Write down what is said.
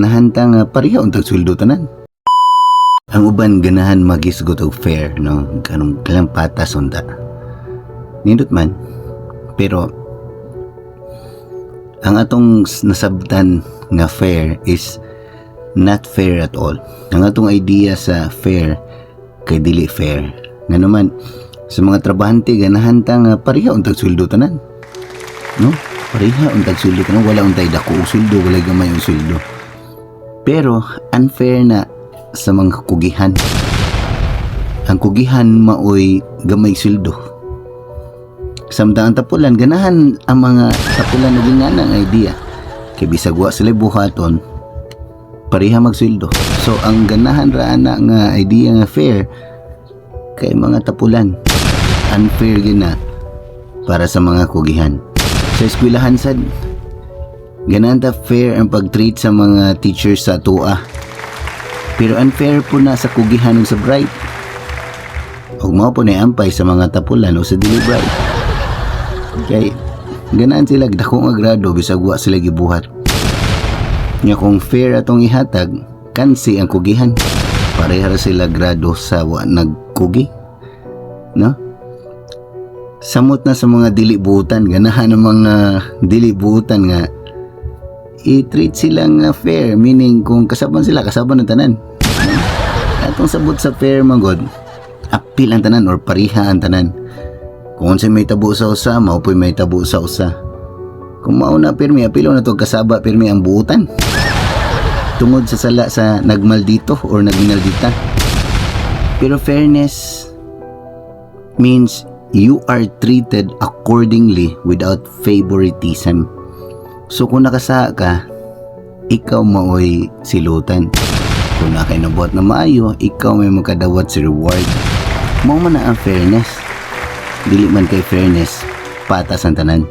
Ganahan ta nga pareha untag sweldo tanan. Ang uban ganahan magisgot og fair, no? Kanang kalang patas unta. Nindot man. Pero ang atong nasabtan nga fair is not fair at all. Ang atong idea sa fair kay dili fair. Nga naman sa mga trabahante, ganahan ta nga pareha untag sweldo tanan. No? Pareha untag sweldo tanan, wala untay dako og sweldo, wala gamay og sweldo. Pero unfair na sa mga kugihan. Ang kugihan maoy gamay sweldo. Samtang ang tapulan, ganahan ang mga tapulan og ingana ang idea. Kay bisag wa sila buhaton, pareha magsweldo. So ang ganahan ra ana nga idea nga fair kay mga tapulan. Unfair gyud na para sa mga kugihan. Sa eskwelahan sad, ganahan ta fair ang pag-treat sa mga teachers sa atoa. Pero unfair po na sa kugihan ug sa bright. Ug mao po na ampay sa mga tapulan o sa dili bright. Kay ganahan sila dako nga grado bisag wa sila gibuhat. Nya kung fair atong ihatag, kansi ang kugihan. Pareha ra sila grado sa wa nagkugi. No? Samot na sa mga dili buutan, ganahan ang mga dili buutan nga i-treat sila nga fair, meaning kung kasaban sila, kasaban ang tanan. Atong sabot sa fair man gud, apil ang tanan or pariha ang tanan. Kung unsay may tabo sa usa, mao po'y may tabo sa usa. Kung mao na pirmi, apilo na to kasaba pirmi ang buutan tungod sa sala sa nagmaldito or nagminaldita. Pero fairness means you are treated accordingly without favoritism. So kung nakasala ka, ikaw maoy silutan. Kung naa kay nabuhat na maayo, ikaw may makadawat sa reward. Mao man na ang fairness. Dili man kay fairness, patas ang tanan.